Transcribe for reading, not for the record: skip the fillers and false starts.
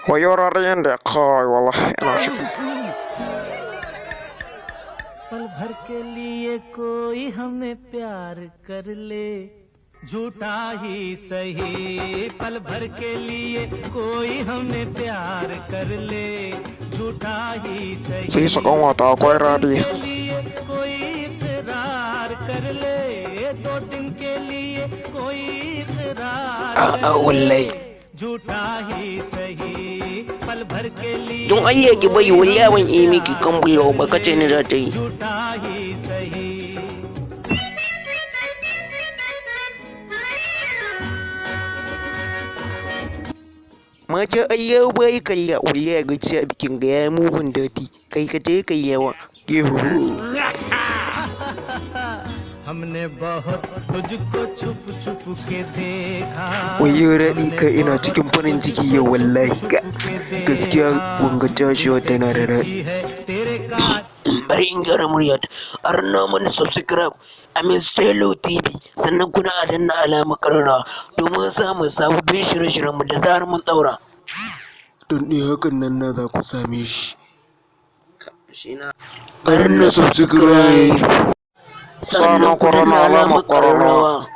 Wayo rariyan da kawai, wallahi ina cikin. पल भर के लिए कोई हमें प्यार कर ले, झूठा ही सही। पल भर के लिए कोई हमें प्यार कर ले, झूठा ही सही। Sai su kanwata akwai rari. के लिए कोई इकरार कर ले, 2 दिन के लिए कोई इकरार A'a, कर ले, wallahi. झूठा ही सही। पल भर के लिए Don Allah ki bari, wallahi ban yi miki kan ba, kace ni za ta yi. झूठा ही सही। Mata Allah bai kalla, wallahi gaskiya bikin ga ya mugun daɗi. Kai ka je kai yawa. Yehu. हमने बहुत तुझको छुप छुप के देखा। Wayo daɗi kai, ina cikin farin ciki yau wallahi. Gaskiya wanga Joshua tana da daɗi. है तेरे का Bari in gyara murya. A mana subscribe a Mistelo TV, sannan kuna a danna alamar ƙararrawa domin samun sababbin shirye-shiryenmu da zarar mun ɗaura. Don ɗaya hakan nan na za ku same shi. A danna subscribe. Sannan ku danna alamar ƙararrawa.